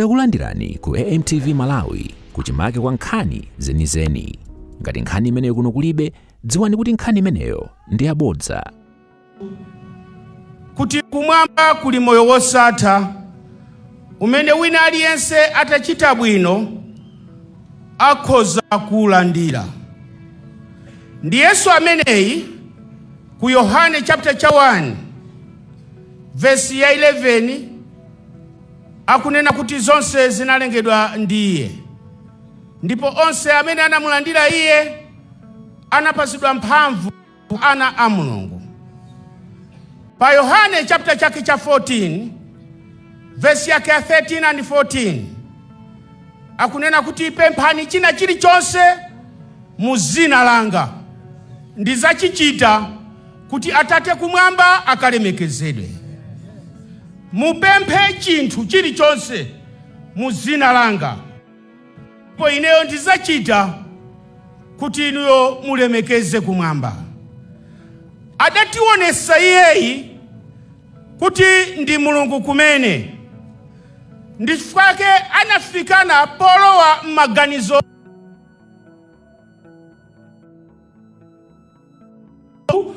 Takulandirani ku AMTV Malawi, kuchimake kwa nkhani zenizeni. Ngati nkhani imeneyo kuno kulibe, dziwani kuti nkhani imeneyo ndi yabodza. Kuti kumwamba kuli moyo wosatha umene wina aliyense atachita bwino akhoza kuwulandira. Ndi Yesu ameneyi ku Yohane chapter cha 1 vesi ya 11 akunena kuti zonse zinalengedwa ndi Iye, ndipo onse amene anamulandira Iye anapatsidwa mphamvu ana a Mulungu. Pa Yohane chapter chake cha 14 vesi yake ya 13 and 14 akunena kuti pemphani china chilichonse mu zina langa, ndidzachichita, kuti Atate kumwamba akalemekezedwe. Mupemphe chinthu chilichonse mu zina langa, ndipo ineyo ndidzachita kuti inuyo mulemekeze kumwamba. Adationetsa iyeyi kuti ndi Mulungu kumene, ndi chifukwa chake anafikana polowa m'maganizo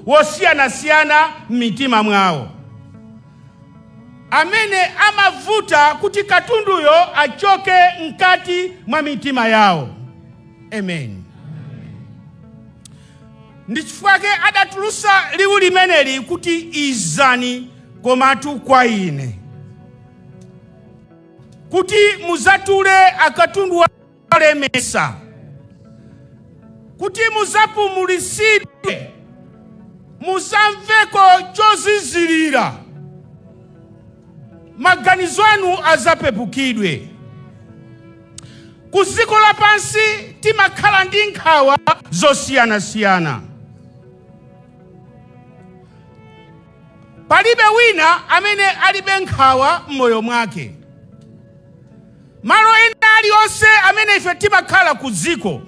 wosiyanasiyana m'mitima mwawo, amene amavuta kuti katunduyo achoke mkati mwa mitima yawo. Amen. Ndi chifukwa chake adatulutsa liwu limeneli kuti izani komatu kwa ine, kuti muzatule akatundu olemesa, kuti muzapumulitsidwe, muzamveko chozizirira, maganizo anu azapepukidwe. Ku dziko lapansi timakhala ndi nkhawa zosiyanasiyana. Palibe wina amene alibe nkhawa m'moyo mwake. Malo ena alionse amene ife timakhala ku dziko,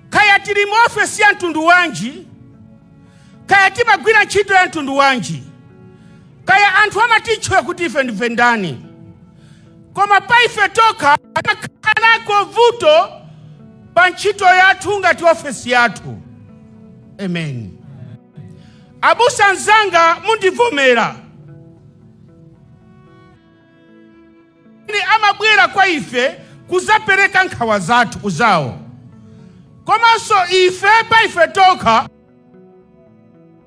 kaya tili mu ofesi ya mtundu wanji, kaya timagwira ntchito ya mtundu wanji, kaya anthu amatitchula kuti ife ndife ndani, koma pa ife tokha timakhala nako vuto pa ntchito yathu ngati ofesi yathu. Amen. Abusa anzanga, mundivomera, amabwera kwa ife kuzapereka nkhawa zathu kuzawo, komanso ife pa ife tokha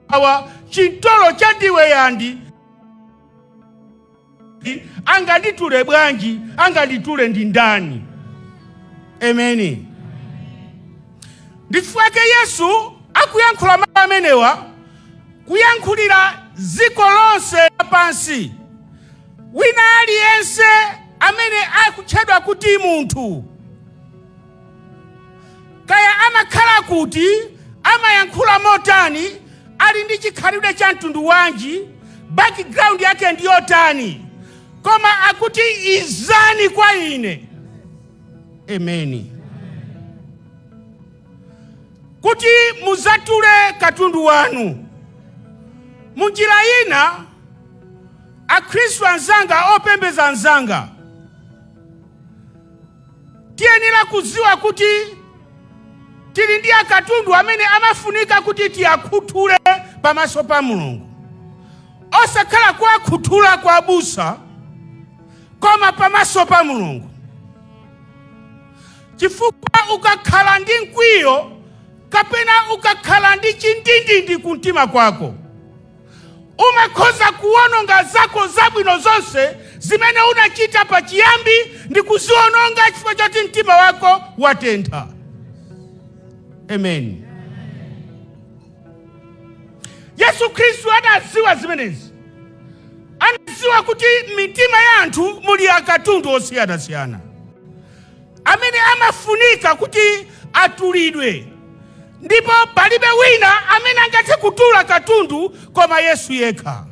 awa chintolo cha ndiwe yandi anganditule bwanji? Anganditule ndi ndani? Ameni. Ndi chifukwa chake Yesu akuyankhula mawu amenewa, kuyankhulira dziko lonse lapansi, wina aliyense amene akutchedwa kuti munthu, kaya amakhala kuti, amayankhula motani, ali ndi chikhalidwe cha mtundu wanji, background yake ndi yotani, koma akuti izani kwa ine, ameni, kuti muzatule katundu wanu. Munjira ina, Akhristu anzanga, opembedza anzanga, tiyenera kudziwa kuti tili ndi akatundu amene amafunika kuti tiyakhuthule pamaso pa Mulungu, osakhala kuwakhuthula kwa abusa, koma pamaso pa Mulungu, chifukwa ukakhala ndi mkwiyo kapena ukakhala ndi chindindindi kumtima kwako, umakhoza kuwononga zako zabwino zonse zimene unachita pachiyambi ndi kuziwononga chifukwa choti mtima wako watentha. Amen. Yesu Khristu adadziwa zimenezi, anadziwa kuti mitima ya anthu muli akatundu osiyanasiyana amene amafunika kuti atulidwe, ndipo palibe wina amene angathe kutula katundu koma Yesu yekha.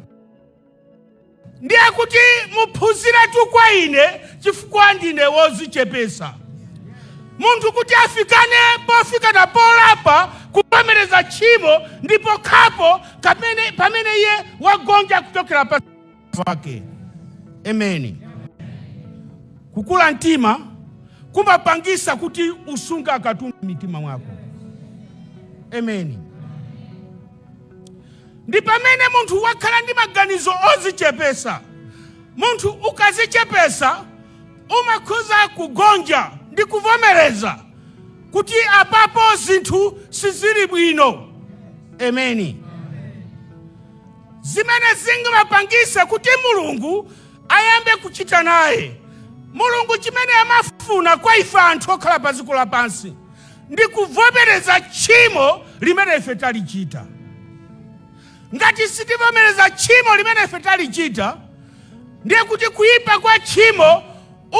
Ndiye kuti muphunziretu kwa ine, chifukwa ndine wodzichepesa. Munthu kuti afikane pofikana polapa, kuvomereza tchimo, ndipo khapo kapene pamene iye wagonja kuchokera pa wake. Amen. Kukula mtima kumapangisa kuti usunge akatundu mitima mwako. Amen. Ndi pamene munthu wakhala ndi maganizo ozichepesa. Munthu ukazichepesa, umakhoza kugonja ndi kuvomereza kuti apapo zinthu sizili bwino. Amen. Zimene zingamapangise kuti Mulungu ayambe kuchita naye. Mulungu chimene amafuna kwa ife anthu okhala pa dziko lapansi ndi kuvomereza tchimo limene ife talichita. Ngati sitivomereza tchimo limene ife talichita, ndiye kuti kuyipa kwa tchimo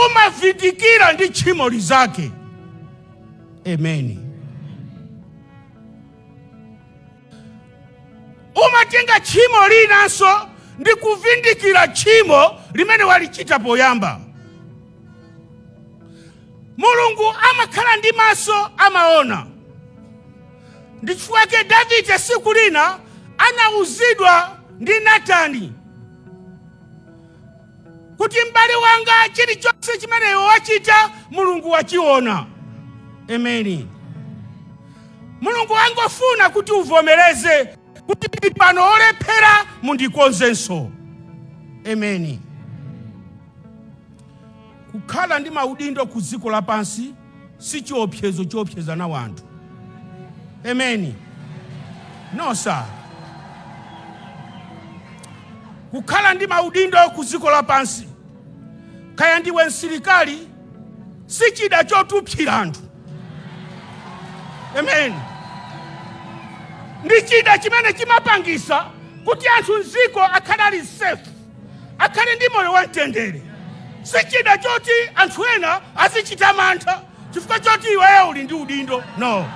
umavindikira ndi tchimo lizake. Amen. Umatenga tchimo linanso ndi kuvindikira tchimo limene walichita poyamba. Mulungu amakhala ndi maso, amaona. Ndi chifukwa chake Davide siku lina anauzidwa ndi Natani kuti, "M'bale wanga, chilichonse chimene iwe wachita, Mulungu wachiona." Amen. Mulungu angofuna kuti uvomereze kuti, "Ndi pano olephera, mundikonzenso." Amen. Kukhala ndi maudindo ku dziko lapansi si chiopsezo chiopseza nawo anthu. Amen. No, sir. Kukhala ndi maudindo ku dziko lapansi, kaya ndiwe msilikali, si chida chotupsira anthu. Amen. Ndi chida chimene chimapangisa kuti anthu mdziko akhale ali safe, akhale ndi moyo wamtendere. Si chida choti anthu ena azichita mantha chifukwa choti iweyo uli ndi udindo. No.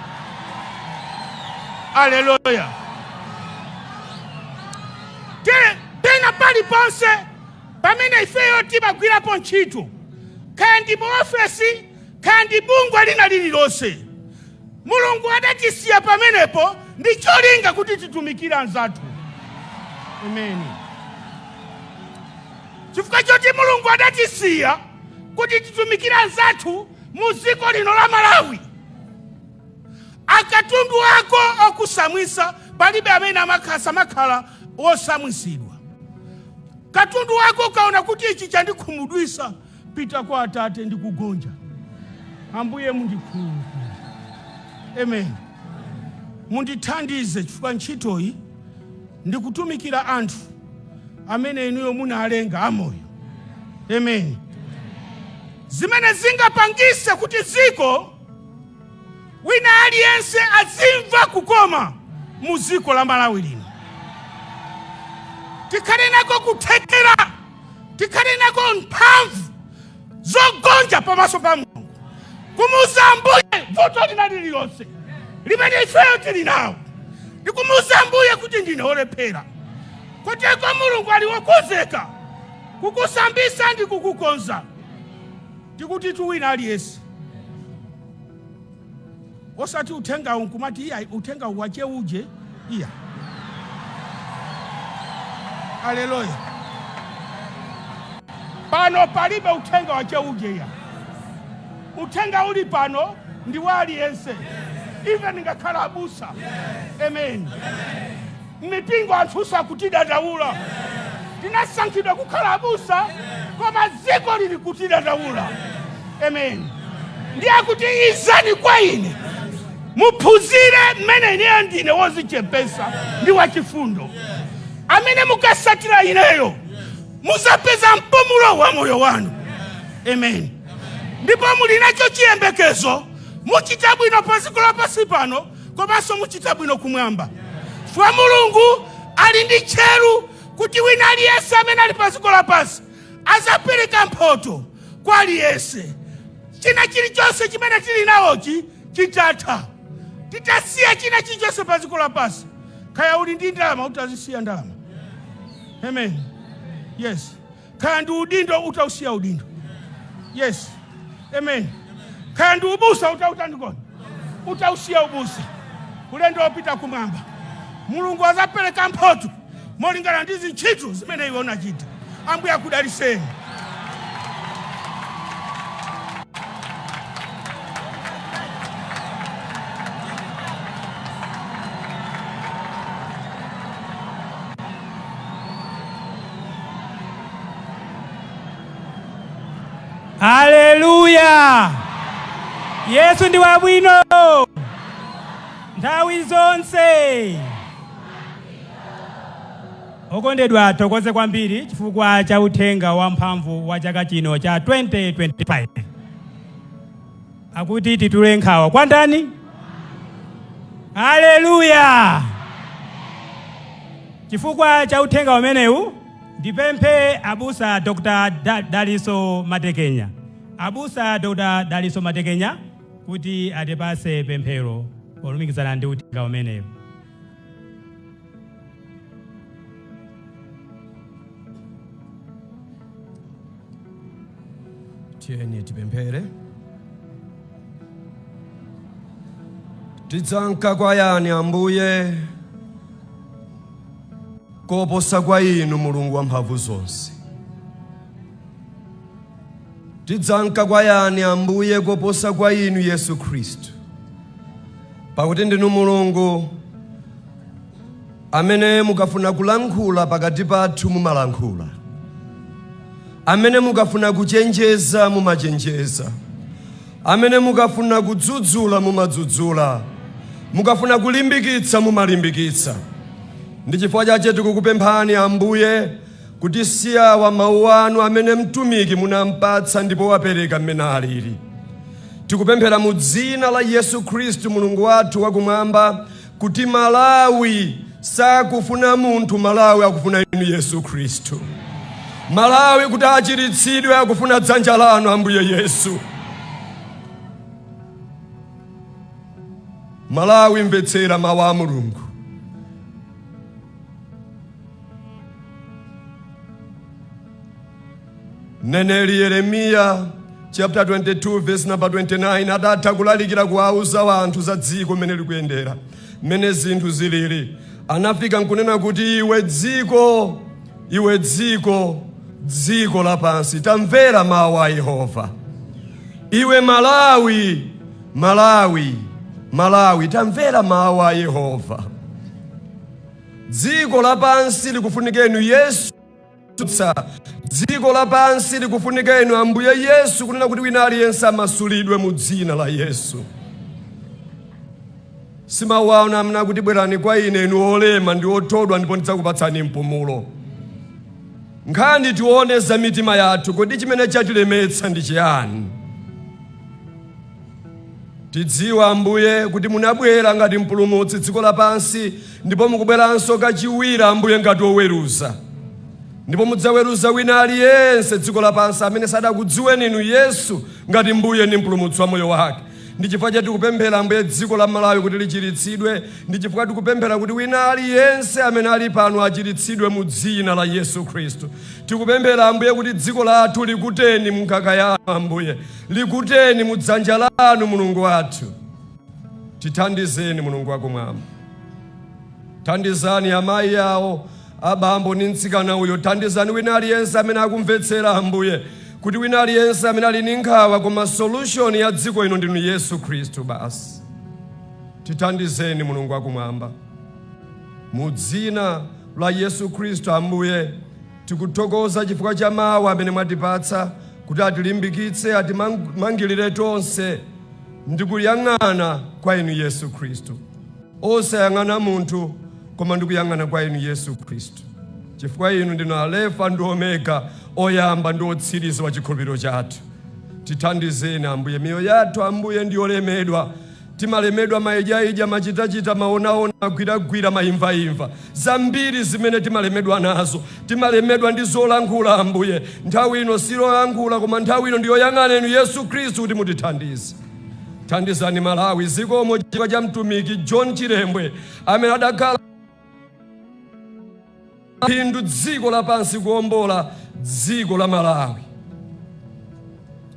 Aleluya. Pena paliponse pamene ifeyo timagwirapo ntchito, kaya ndi muofesi, kaya ndi bungwe lina lililonse, Mulungu adatisiya pamenepo ndi cholinga kuti titumikire anzathu. Amen. Chifukwa choti Mulungu adatisiya kuti titumikire anzathu mu dziko lino la Malawi, akatundu ako okusamwisa, palibe amene samakhala wosamwisidwa. Katundu wako ukaona kuti ichi chandikhumudwisa, pita kwa Atate ndi kugonja, "Ambuye, mundikhululukire." Amen. "Mundithandize, chifukwa ntchitoyi ndikutumikira anthu amene inuyo munalenga amoyo." Amen. Zimene zingapangise kuti dziko wina aliyense azimva kukoma mu dziko la Malawi lino, tikhale nako kuthekera, tikhale nako mphamvu zogonja pamaso pa Mulungu, kumuuza Ambuye vuto lina lililonse limene ifeyo tili nawo, ndikumuuza Ambuye kuti ndine wolephera. Koteko Mulungu ali wokonzeka kukusambisa ndi kukukonza. Tikuti tu wina aliyense, osati uthengawu nkumati, "Iya, uthenga wache uje." Iya. Aleluya. Pano palibe uthenga wache uje. Iya, uthenga uli pano ndi wa aliyense, even ngakhala abusa. Amen. Mipingo anthu sakutidandaula. Tinasankhidwa kukhala abusa, koma dziko lili kutidandaula. Amen. Ndiye kuti, "Izani kwa ine, muphunzire mmene ineyo ndine wozichepesa ndi wachifundo. Amene mukasatira ineyo, muzapeza mpumulo wa moyo wanu." Amen. Ndipo muli nacho chiyembekezo, muchita bwino pa dziko lapansi pano, komanso muchita bwino kumwamba, chifukwa Mulungu ali ndi tcheru kuti wina aliyense amene ali pa dziko lapansi azapereka mphoto kwa aliyense. China chilichonse chimene tili nawochi chitatha, titasiya china chilichonse pa dziko lapansi, kaya uli ndi ndalama, utazisiya ndalama. Amen. Yes. Kaya ndi udindo, utausiya udindo. Yes. Amen. Kaya ndi ubusa, utautandikoni, utausiya ubusa, ulendo wopita kumwamba, Mulungu azapereka mphoto molingana ndi zintchito zimene iwe unachita. Ambuye akudaliseni. Haleluya! Yesu ndi wabwino nthawi zonse. Okondedwa, thokoze kwambiri chifukwa cha uthenga wamphamvu wa chaka chino cha 2025, akuti titule nkhawa kwa ndani? Haleluya! Chifukwa cha uthenga umenewu, ndipemphe abusa Dr. Daliso Matekenya, abusa Dr. Daliso Matekenya, kuti atipase pemphero polumikizana ndi uthenga umenewu. Tiyeni tipemphere. Tidzanka kwa yani, Ambuye, koposa kwa inu, Mulungu wamphamvu zonse? Tidzanka kwa yani, Ambuye, koposa kwa inu, Yesu Khristu? Pakuti ndinu Mulungu amene mukafuna kulankhula pakati pathu mumalankhula, amene mukafuna kuchenjeza mumachenjeza, amene mukafuna kudzudzula mumadzudzula, mukafuna kulimbikitsa mumalimbikitsa. Ndi chifukwa chache tikukupemphani, Ambuye, kuti siyawa mawu anu amene mtumiki munampatsa ndipo wapereka mmene alili. Tikupemphera mu dzina la Yesu Khristu, Mulungu wathu wakumwamba, kuti Malawi sakufuna munthu, Malawi akufuna inu, Yesu Khristu. Malawi kuti achiritsidwe akufuna dzanja lanu, Ambuye Yesu. Malawi, mvetsera mawu a Mulungu. Mneneri Yeremiya chapter 22 verse number 29, atatha kulalikira, kuwauza wanthu za dziko mmene likuyendera, mmene zinthu zilili, anafika nkunena kuti, "Iwe dziko, iwe dziko, dziko lapansi, tamvera mawu a Yehova. Iwe Malawi, Malawi, Malawi, tamvera mawu a Yehova. Dziko lapansi likufunika inu, Yesu. Dziko lapansi likufunika inu, Ambuye Yesu, kunena kuti wina aliyense amasulidwe mu dzina la Yesu." Simawaona amene kuti, "Bwerani kwa ine inu olema ndi othodwa, ndipo ndidzakupatsani mpumulo." Nkhani tione za mitima yathu. Kodi chimene chatilemetsa ndi chiyani? Tidziwa, Ambuye, kuti munabwera ngati mpulumutsi dziko lapansi, ndipo mukubweranso kachiwiri, Ambuye, ngati oweruza, ndipo mudzaweruza wina aliyense dziko lapansi amene sadakudziweni inu, Yesu, ngati Mbuye ndi mpulumutsi wa moyo wake. Ndi chifukwa cha tikupemphera, Ambuye, dziko la Malawi kuti lichiritsidwe. Ndi chifukwa tikupemphera kuti wina aliyense amene ali pano achiritsidwe mu dzina la Yesu Khristu. Tikupemphera, Ambuye, kuti dziko lathu likuteni mu nkhaka yanu, Ambuye, likuteni mu dzanja lanu, Mulungu wathu. Tithandizeni, Mulungu wakumwamba. Thandizani amayi awo, abambo ndi mtsikana uyo. Thandizani wina aliyense amene akumvetsera, Ambuye, kuti wina aliyense amene ali ndi nkhawa, koma solution ya dziko ino ndinu Yesu Khristu basi. Tithandizeni, Mulungu wakumwamba, mu dzina la Yesu Khristu. Ambuye, tikuthokoza chifukwa cha mawu amene mwatipatsa kuti atilimbikitse, atimangirire tonse ndi kuyang'ana kwa inu, Yesu Khristu, osayang'ana munthu, koma ndikuyang'ana kwa inu, Yesu Khristu, chifukwa inu ndinu Alefa ndi Omega, oyamba ndi otsiriza wa chikhulupiriro chathu. Tithandizeni, Ambuye. Miyoyo yathu, Ambuye, ndi yolemedwa. Timalemedwa maidyaidya, machitachita, maonaona, magwiragwira, maimvaimva, zambiri zimene timalemedwa nazo. Timalemedwa ndi zolankhula. Ambuye, nthawi ino silolankhula, koma nthawi ino ndiyoyang'ana inu, Yesu Khristu, kuti mutithandize. Thandizani Malawi. Zikomo chifukwa cha mtumiki John Chilembwe amene adakhala phindu dziko lapansi kuwombola dziko la Malawi.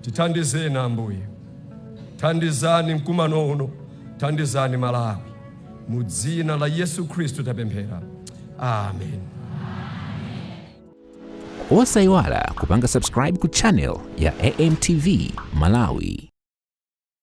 Tithandizeni, Ambuye. Thandizani mkumano uno, thandizani Malawi. Mu dzina la Yesu Khristu tapemphera, amen. Osayiwala kupanga subscribe ku channel ya AMTV Malawi.